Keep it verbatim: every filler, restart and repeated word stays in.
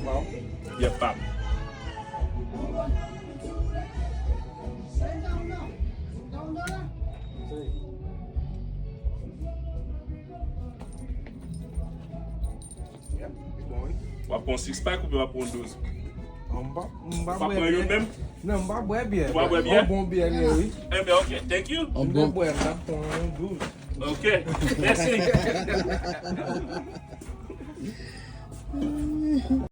Yep, pap. W ap pran six pack oubyen w ap pran douz? M pa, m pa bwè byen. W ap pran youn menm? Non, m pa bwè byen. Ou pa bwè byen? Yon bon byen, wi. Enben, ok, thank you. M te bwè, m t ap pran yon douz. Ok, mèsi.